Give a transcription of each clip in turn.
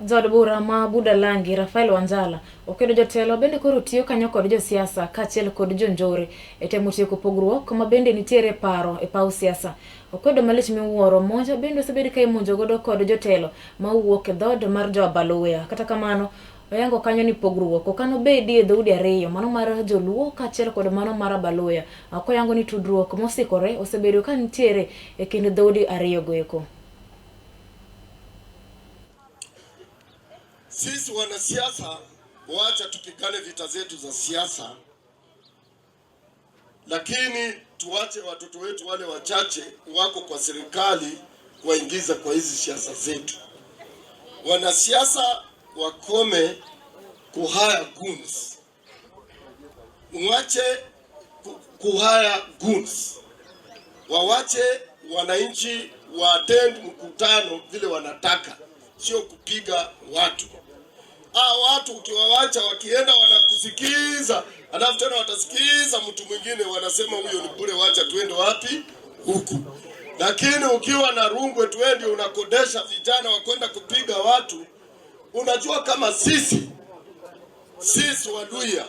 Jaod bura ma Budalangi Rafael Wanjala okwedo jotelo bende koro tiyo kanyo kod josiasa kaachiel kod jonjore e temo tieko pogruok ma bende nitiere e paro e paw siasa. Okwedo malich miwuoro monj bende osebed ka imonjo godo kod jotelo ma wuok e dhood mar jo Abaluya. Kata kamano, oyango kanyo ni pogruok ok anobedi e dhoudi ariyo, mano mar joluo kaachiel kod mano mar Abaluya. Koyango ni tudruok mosikore osebedo ka nitiere e kind dhoudi ariyogo eko. Sisi wanasiasa, wacha tupigane vita zetu za siasa, lakini tuache watoto wetu wale wachache wako kwa serikali kuwaingiza kwa hizi siasa zetu. Wanasiasa wakome kuhire goons, mwache kuhire goons, wawache wananchi wa attend mkutano vile wanataka, sio kupiga watu. Ah, watu ukiwawacha wakienda wanakusikiza, alafu tena watasikiza mtu mwingine, wanasema huyo ni bure, wacha tuende wapi huku. Lakini ukiwa na Rungwe twende unakodesha vijana wa kwenda kupiga watu, unajua kama sisi Waluya,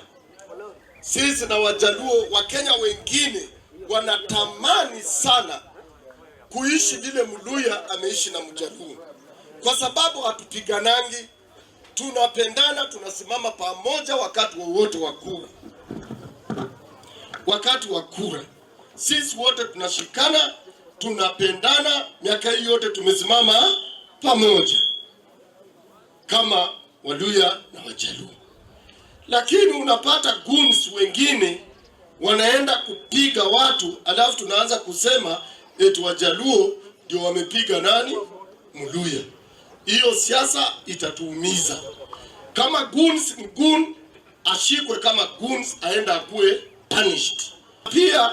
sisi na Wajaluo, Wakenya wengine wanatamani sana kuishi vile Mluya ameishi na Mjaluo, kwa sababu hatupiganangi, tunapendana, tunasimama pamoja wakati wowote wa kura. Wakati wa kura sisi wote tunashikana, tunapendana. Miaka hii yote tumesimama pamoja kama Waluya na Wajaluo, lakini unapata goons wengine wanaenda kupiga watu, alafu tunaanza kusema eti Wajaluo ndio wamepiga nani? Mluya. Hiyo siasa itatuumiza. Kama goons ni goon, ashikwe kama goons, aenda akuwe punished. Pia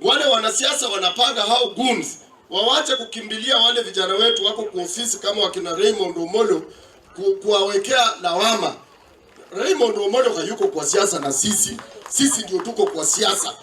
wale wanasiasa wanapanga hao goons wawache kukimbilia wale vijana wetu wako kwa ofisi kama wakina Raymond Omolo kuwawekea lawama. Raymond Omolo hayuko kwa siasa na sisi, sisi ndio tuko kwa siasa.